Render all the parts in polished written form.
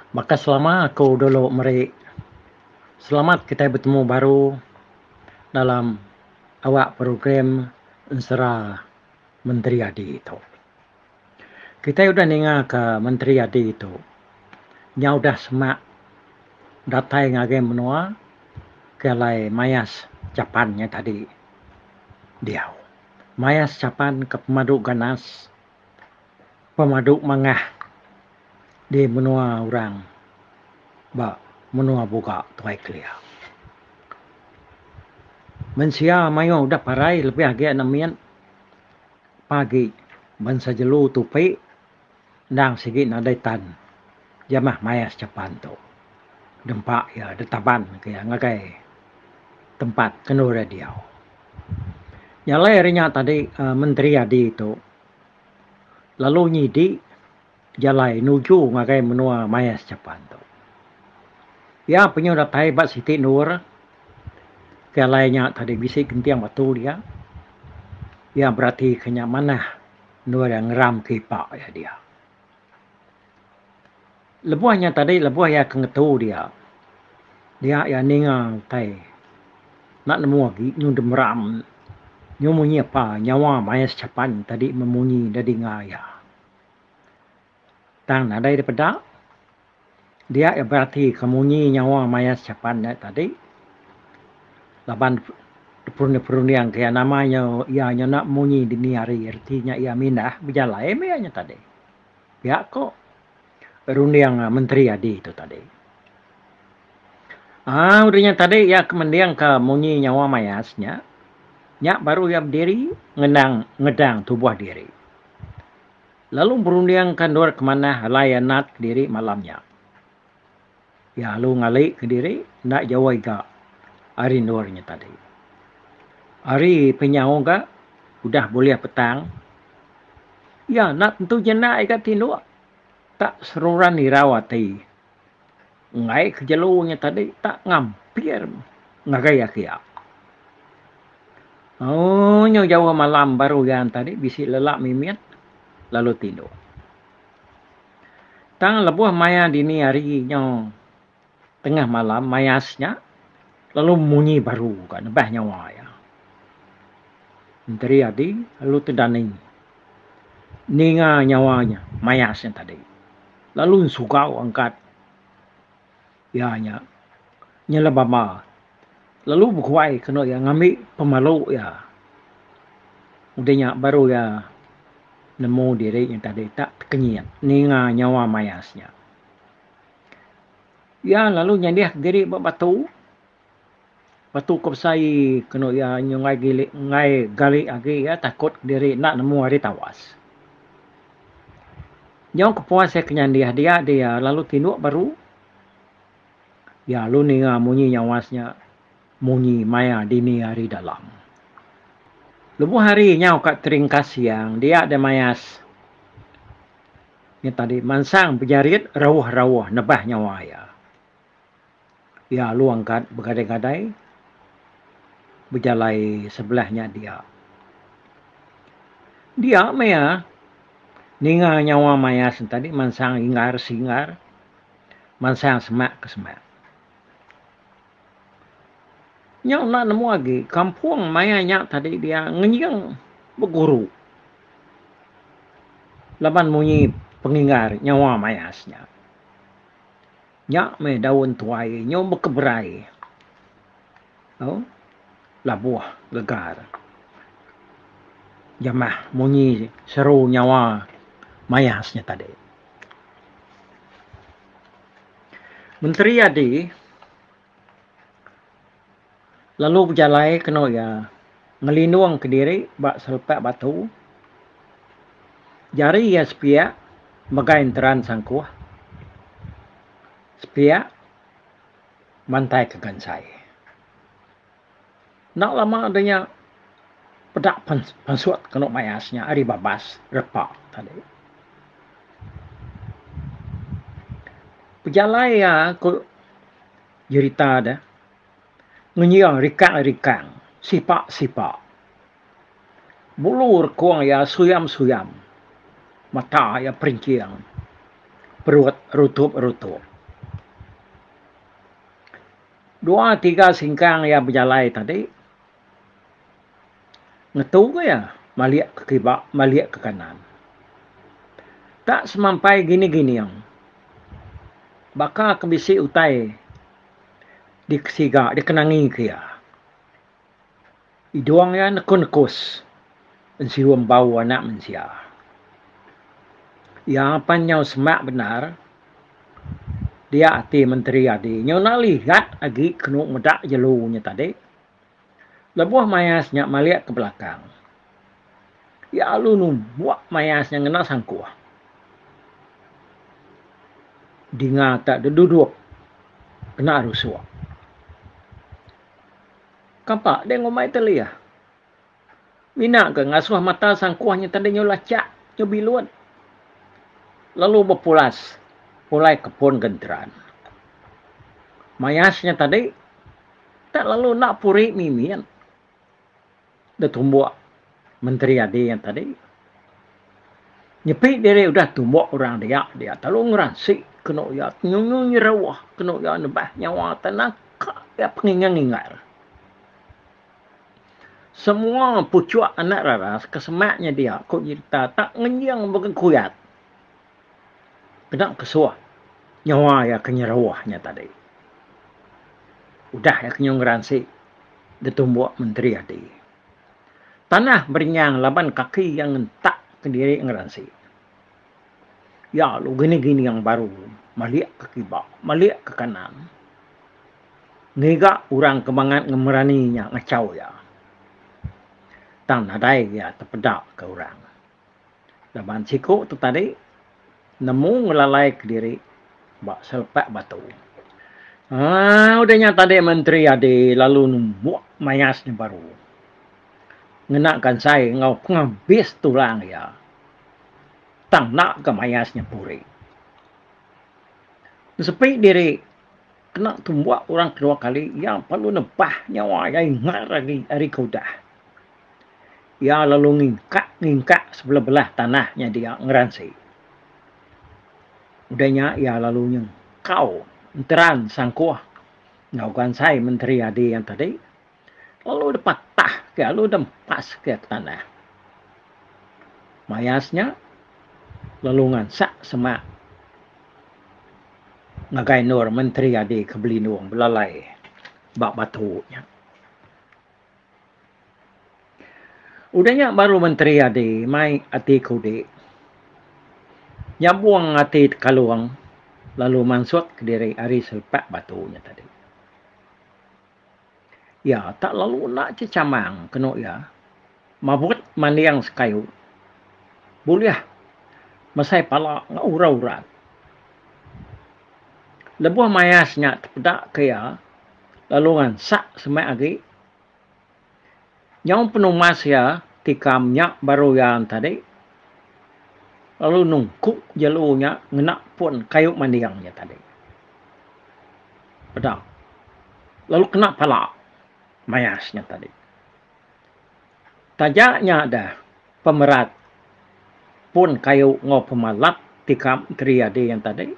Baka selama aku dulu meri selamat kitai betemu baru dalam awak program ensera Menteri Adi tu. Kitai udah ninga ka Menteri Adi tu nya udah semak datai ngagai menua ke alai mayas chapan nya tadi diau. Mayas chapan ke pemadu ganas. Pemadu mangah di menua orang ba menua buga tuai kelia. Mensia mayuh udah parai lebih agi anak mit pagi bansa jelu tupi endang sigi nadai tan jamah mayas chapan tu. Dempa iya ditaban ke iya ngagai tempat ke endur iya diau. Nya alai ari nya tadi Menteri Adi tu lalu nyidi jalai nuju ngagai menua Mayas Chapan tu. Iya penyuh datai ba siti endur ke alai nya tadi bisi genting batu dia. Iya beratika nya manah endur iya ngeram ke ipa iya dia. Lebuh nya tadi lebuh iya ke ngetu dia, dia iya ninga utai enda nemu agi nyu demeram nyu munyi apa nyawa mayas chapan tadi memunyi da dinga iya. Tang nadai da peda dia iya berati ke munyi nyawa mayas chapan nya tadi laban perunding-perunding ke iya nama iya nya enda munyi dini hari reti nya iya mindah bejalai meh iya nya tadi. Pia ko runding menteri adi tu tadi. Aaa udah nya tadi iya ke mending ka munyi nyawa mayas nya, nya baru iya bediri ngenang ngedang tubuh diri. Lalu berunding ka endur ke manah alai iya nat kediri malam nya. Iya lalu ngali kediri enda jauh iga ari endur nya tadi. Ari penyau ga udah bulih petang, iya enda tentu jenak iga tinduk tak seruran irau ati. Enggai ke jelu nya tadi tak ngampir ngagai iya kiya. Ooh nyau jauh malam baru iya tadi bisi lelak mimit lalu tinduk. Tang lebuh maya dini hari nyau tengah malam mayas nya lalu munyi baru ka nebah nyawa iya. Menteri adi lalu tedani ninga nyawa nya mayas nya tadi lalu ensugau angkat iya nya nyelebaba lalu beguai kenu iya ngambi pemalu iya. Udah nya baru iya nemu diri nya tadi tak tekenyit ninga nyawa mayas nya. Iya lalu nyandih diri ba batu, batu ke besai kenu iya nyunggai gili enggai gali agi iya takut diri enda nemu ari tawas. Nyau kepuas iya ke nyandih dia dia lalu tinduk baru. Iya lalu ninga munyi nyawas nya munyi maya dini hari dalam. Lebuh hari nyau ka teringkas siang dia deh mayas nya tadi mansang bejarit rauh-rauh nebah nyawa iya. Iya lalu angkat begadai-gadai bejalai sebelah nya dia. Dia meh iya ninga nyawa mayas nya tadi mansang inggar singgar. Mansang semak ke semak. Nyau enda nemu agi kampung maya nya tadi dia ngenying beguru laban munyi penginggar nyawa mayas nya. Nya meh daun tuai nyau bekeberai au labuh gegar jamah munyi seru nyawa mayas nya tadi. Menteri Adi lalu bejalai kenu iya ngelindung kediri ba selepak batu. Jari iya sepiak megai enteran sangkuh, sepiak mantai ke gansai. Enda lama da nya peda pansut kenu mayas nya ari babas repa tadi. Pejalai iya ku jerita deh ngenying rikang-rikang sipa-sipa. Bulu rekung iya suyam-suyam mata iya perinching perut rutup-rutup. Dua tiga singkang iya bejalai tadi ngetu ga iya malik ke kiba malik ke kanan. Tak semampai gining-gining baka ke bisi utai dikesiga dikenangi ke iya. Idung iya nekus-nekus ensium bau anak mensia. Iya pan nyau semak bendar dia ati Menteri Adi nyau enda ligat agi kenu meda jelu nya tadi. Lebuh mayas nya malik ke belakang, iya lalu numbuk mayas nya ngena sangkuh. Dinga tak deduduk kena rusuk. Kapa deh ngumbai telih. Mina ke ngasuh mata sangkuh nya tadi nyau lachak, nyau bilut. Lalu bepulas pulai ke pun genteran. Mayas nya tadi tak lalu enda puri mimit deh tumbuk Menteri Adi nya tadi. Nyepi diri udah tumbuk orang dia dia lalu ngeransi kenu iya nyunyui rauh kenu iya nebah nyawa tanah. Ka iya pengingar-ngingar. Semua puchuk anak raras ke semak nya dia ku nyerita tak ngenjing begekuyat kena kesuh nyawa iya ke nyeruh nya tadi. Udah iya ke nyau ngeransi ditumbuk Menteri Adi. Tanah berinyang laban kaki iya ngentak kediri ngeransi. Iya lalu gining-gining baru malik ke kiba, malik ke kanan. Ngiga orang ke bangat ngemerani nya ngachau iya. Tang nadai iya tepeda ke orang. Laban siku tu tadi nemu ngelalai kediri ba selepak batu. Aaa udah nya tadi Menteri Adi lalu numbuk mayas nya baru. Ngena gansai enggau pengabis tulang iya. Tang enda ga mayas nya puri. Ensepi diri kena tumbuk orang kedua kali iya perlu nebah nyawa iya ingar agi ari ke udah. Iya lalu ngingkak ngingkak sebelah-belah tanah nya dia ngeransi. Udah nya iya lalu nyengkau enteran sangkuh enggau gansai Menteri Adi yang tadi lalu dipatah ke lalu dempas ke tanah. Mayas nya lalu ngansak semak ngagai endur Menteri Adi ke belindung belalai ba batu nya. Udah nya baru Menteri Adi mai ati ke udik nyabung ati tekalung lalu mansut kediri ari selepak batu nya tadi. Iya tak lalu enda chechamang kenu iya mabut manding sekayu bulih mesai pala enggau urat-urat. Lebuh mayas nya tepeda ke iya lalu ngansak semak agi nyau penumas iya tikam nya baru iya tadi lalu nungku jelu nya ngena pun kayu manding nya tadi. Peda lalu kena pala mayas nya tadi. Taja nya deh pemerat pun kayu enggau pemalap tikam enteri adi nya tadi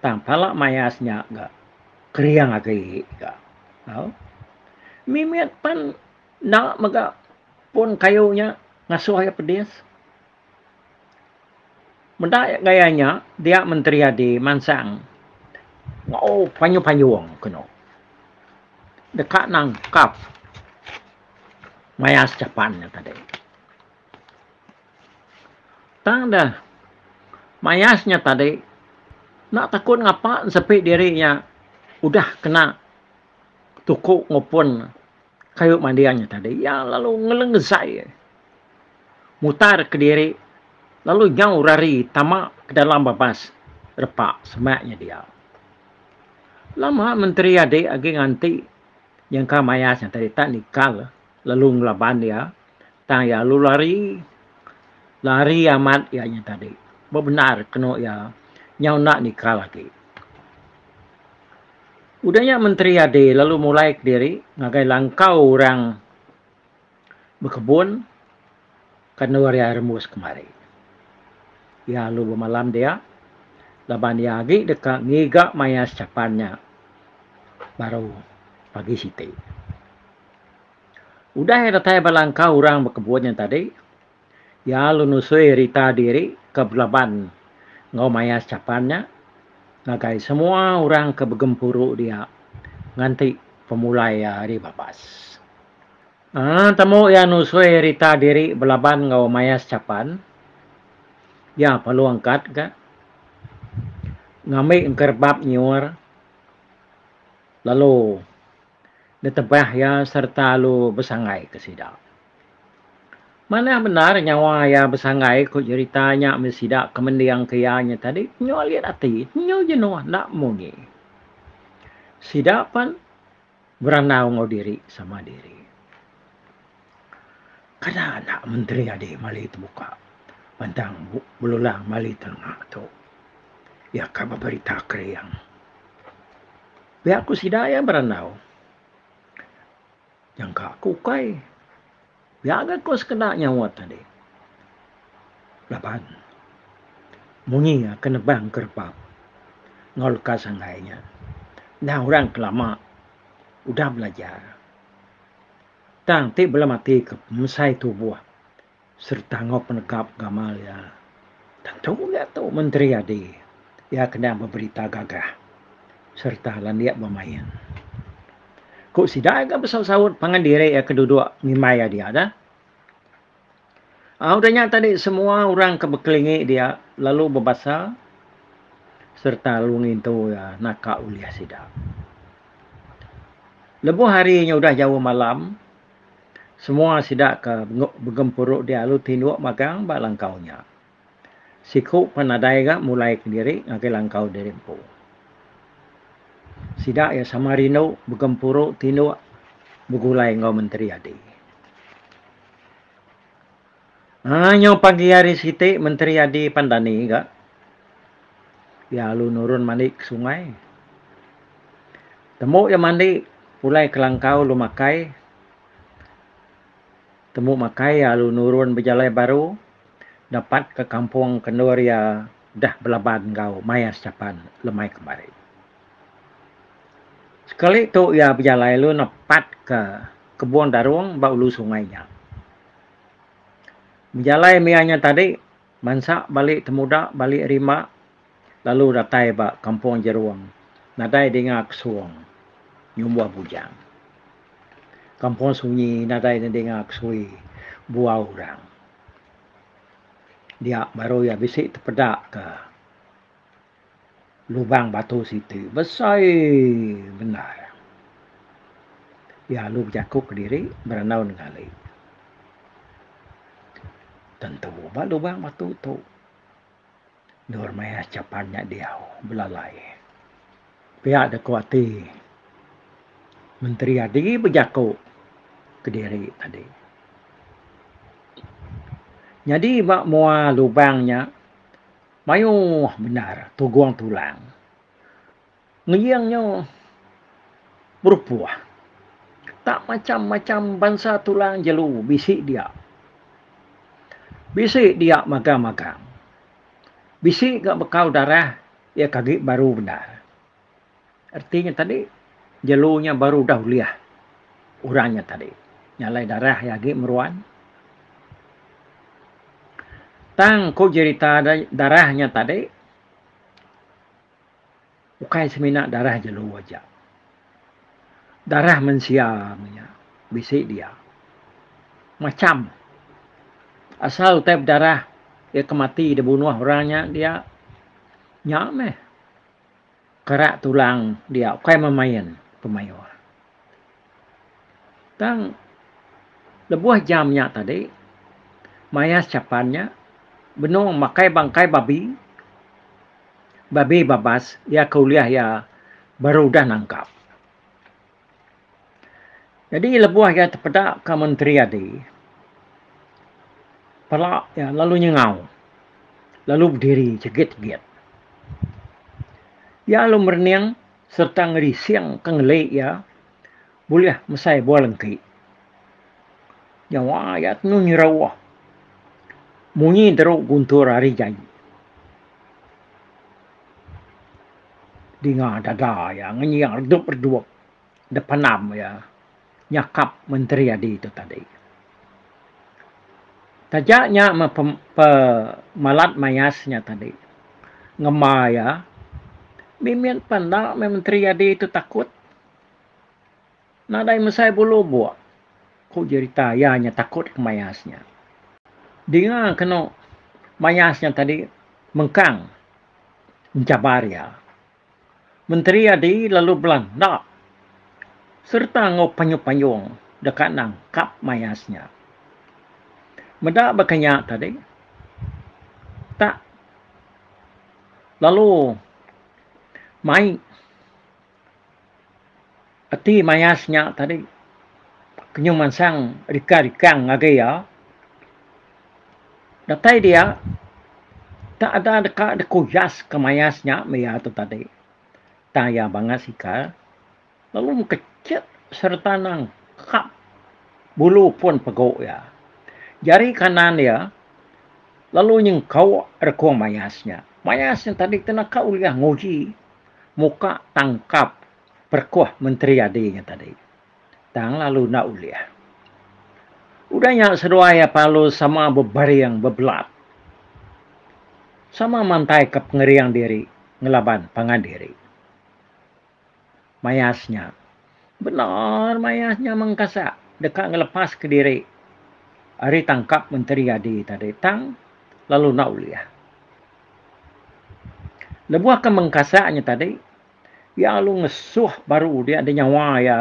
tang pala mayas nya ga kering agi ga. Au mimit pan enda mega pun kayu nya ngasuh iya pedis. Meda gaya nya dia Menteri Adi mansang enggau payung-payung kenu deka nangkap mayas chapan nya tadi. Tang deh mayas nya tadi enda takut ngapa sepi diri nya udah kena tuku ngupun kayu manding nya tadi iya lalu ngelengzai. Mutar kediri lalu nyau rari tama ke dalam babas repa semak nya dia. Lama menteri adi agi nganti nyangka mayas nya tadi tak nikal lalu ngelaban iya tang iya lalu lari. Lari amat iya nya tadi bebendar kenu iya nyau enda nikal agi. Udah nya menteri adi lalu mulai kediri ngagai langkau orang. Bekebun ke endur iya rembus kemari. Iya lalu bemalam dia laban iya agi deka ngiga mayas chapan nya. baru pagi siti. Udah iya datai ba langkau orang bekebun nya tadi, iya lalu nusui rita diri ke belaban enggau mayas chapan nya ngagai semua orang ke begempuru dia nganti pemulai iya ari babas. Aaa temu iya nusui rita diri belaban enggau mayas chapan, iya perlu angkat ga ngambi engkerebap nyiur lalu ditebah iya sereta lalu besanggai ke sida. Manah bendar nyawa iya besanggai ku jerita nya meh sida ke mending ke iya nya tadi nyu alit ati nyu jenuh enda munyi. Sida pan berandau enggau diri sama diri. Kada enda menteri adi mali tebuka pantang belulang mali telenga tu. Iya ka beberita kering. Pia ku sida iya berandau. Nyangka aku ukai. Pia ga ko sekeda nyaut tadi. Laban munyi ke nebang ke rebap enggau leka sanggai nya endang orang ke lama udah belajar. Tang ti bela mati ke pemesai tubuh sereta enggau penegap gamal iya. Tentu ga tu Menteri Adi iya ke endang beberita gagah sereta landik bemain. Ku sida ga besaut-saut pangan diri iya ke duduk ngimbai iya dia dah. Au udah nya tadi semua orang ke bekelingi dia lalu bebasa sereta lalu ngintu iya naka ulih sida. Lebuh hari nya udah jauh malam, Semua sida ke begempuru dia lalu tinduk magang ba langkau nya. Siku pan nadai ga mulai kediri ngagai langkau diri empu. Sida iya sama rindu begempuru tinduk begulai enggau Menteri Adi. Aaa nyau pagi hari siti Menteri Adi pan dani ga. Iya lalu nurun mandi ke sungai. Tembu iya mandi pulai ke langkau lalu makai. Tembu makai iya lalu nurun bejalai baru dapat ke kampung ke endur iya deh belaban enggau mayas chapan lemai kemari. Sekali tu iya bejalai lalu nepat ke kebung darung ba ulu sungai nya. Bejalai mia nya tadi bansa bali temuda bali rimba lalu datai ba kampung jerung nadai dinga kesuong nyumbuh bujang. Kampung sunyi nadai ne dinga kesui buau orang. Dia baru iya bisi tepeda ka Lubang batu siti besai bendar. Iya alu bejaku kediri berandau nengali. Tentu ba lubang batu tu endur maya chapan nya diau belalai. Pia da ku ati Menteri Adi bejaku kediri tadi. Nyadi ba mua lubang nya. Mayuh bendar tugung tulang. Ngeying nyu berupuh. Tak macham-macham bansa tulang jelu bisi dia. Bisi dia magang-magang. Bisi ga bekau darah iya ke agi baru bendar. Reti nya tadi jelu nya baru udah ulih orang nya tadi. Nya alai darah iya agi meruan. Tang ku jerita darah nya tadi ukai semina darah jelu aja. Darah mensia menya bisi dia. Macham asal utai bedarah iya ke mati dibunuh orang nya dia nya meh. Kerak tulang dia ukai memain pemayuh. Tang lebuh jam nya tadi mayas chapan nya benung makai bangkai babi, babi babas iya ke ulih iya baru udah nangkap. Nyadi lebuh iya tepeda ka menteri adi pala iya lalu nyengau lalu bediri chegit-chegit. Iya lalu merening sereta ngerising ke ngeli iya bulih mesai buah lengki. Nyawa iya tenu nyeruh munyi deru guntur ari jai. Dinga dada iya ngenying redup-redup. dependam iya nyakap Menteri Adi tu tadi. Taja nya meh pemalat mayas nya tadi ngemba iya mimit pan enda meh Menteri Adi tu takut. Nadai mesai bulu buk, ku jerita iya nya takut ke mayas nya. Dinga kenu mayas nya tadi mengkang enchabar iya. Menteri adi lalu belanda sereta enggau panyung-panyung deka nangkap mayas nya. Meda baka nya tadi tak lalu mai. Ati mayas nya tadi kenyau mansang rikang-rikang ngagai iya. Datai dia tak ada deka dikuyas ke mayas nya meh iya tu tadi. Tang iya bangat sikar lalu mekechit sereta nangkap bulu pun pegu iya. Jari kanan iya lalu nyengkau rekung mayas nya. Mayas nya tadi ti naka ulih nguji. Muka tangkap perekuh menteri adi nya tadi. Tang lalu enda ulih. Udah nya seduai iya parlu sama bebaring bebelat. Sama mantaika pengering diri ngelaban pangan diri. Mayas nya. Bendar mayas nya mengkasak deka ngelepaska diri ari tangkap menteri adi tadi tang lalu enda ulih. Lebuh ke mengkasak nya tadi, iya lalu ngesuh baru dia da nyawa iya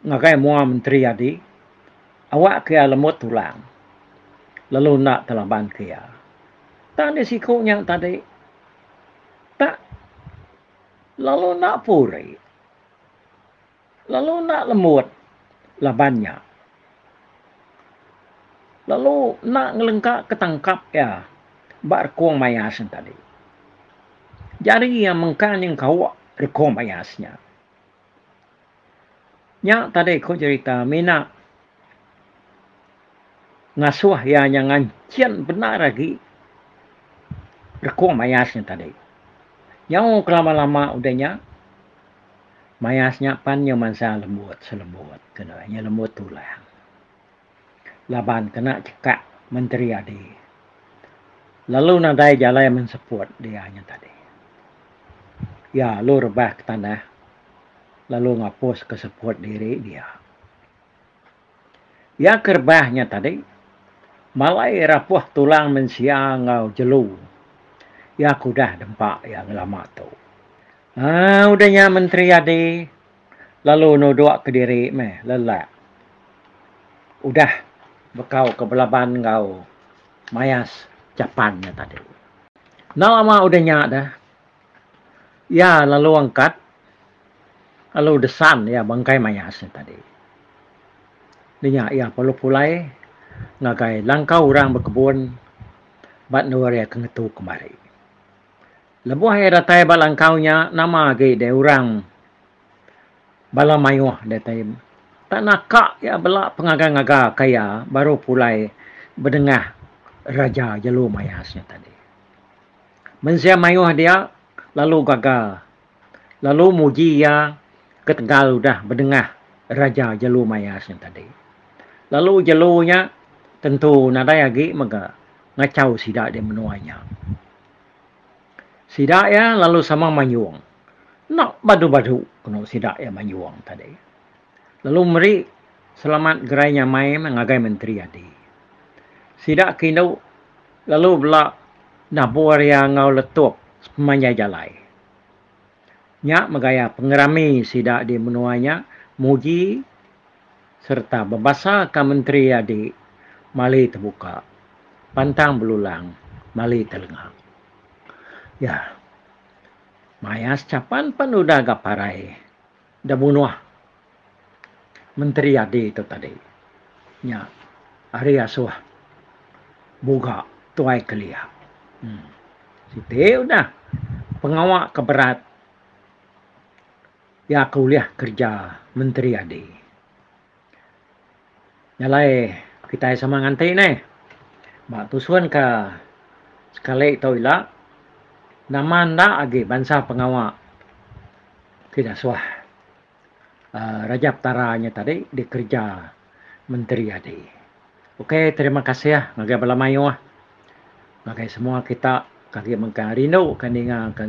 ngagai mua menteri adi awak ke iya lembut tulang lalu enda telaban ke iya. Tang deh siku nya tadi tak lalu enda puri lalu enda lembut laban nya. Lalu enda ngelengka ke tangkap iya ba rekung mayas nya tadi. Jari iya mengkang nyengkauk rekung mayas nya. Nya tadi ku jerita mina ngasuh iya nya nganchin bendar agi rekung mayas nya tadi. Nyau kelama-lama udah nya mayas nya pan nyau mansang lembut selembut kena nya lembut tulang. Laban kena chekak menteri adi lalu nadai jalai menseput dia nya tadi. Iya lalu rebah ke tanah lalu ngapus ke seput diri dia. Iya ke rebah nya tadi malai rapuh tulang mensia enggau jelu iya ke udah dempa iya ngelama tu. Aaa udah nya menteri adi lalu nudok kediri meh lelak udah bekau ke belaban enggau mayas chapan nya tadi. Enda lama udah nya deh iya lalu angkat lalu desan iya bangkai mayas nya tadi. Udah nya iya perlu pulai ngagai langkau orang bekebun ba endur iya ke ngetu kemari. Lebuh iya datai ba langkau nya nama agi deh orang bala mayuh deh tai tak naka iya bela pengaga-ngaga ka iya baru pulai bedengah Raja Jelu Mayas nya tadi. Mensia mayuh dia lalu gaga lalu muji iya ketegal udah bedengah Raja Jelu Mayas nya tadi. Lalu jelu nya tentu nadai agi mega ngachau sida di menua nya. Sida iya lalu sama mayung. Enda badu-badu kenu sida iya mayung tadi. Lalu meri selamat gerai nyamai meh ngagai menteri adi. Sida ke indu lalu bela nabur iya enggau letup sepemanjai jalai. Nya meh gaya pengerami sida di menua nya muji sereta bebasaka menteri adi mali tebuka, pantang belulang mali telenga. Ya. Maya sechapan pan udah ga parai da bunuh menteri adi tu tadi. Nya ari asuh buga tuai kelia. Em siti udah pengawa ke berat. Iya ke ulih kereja menteri adi. Nya alai kitai sama nganti neh. Ba tusun ka sekali tu ila nama enda agi bansa pengawa ti dasuh. Raja Petara nya tadi dikereja Menteri Adi. Ok terima kasih ngagai bala mayuh ngagai semua kita ke agi mengkang rindu ka ninga ka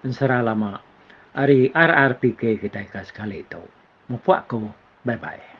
ensera lama ari RRPK kitai ka sekali tu. Mupuk aku bye bye.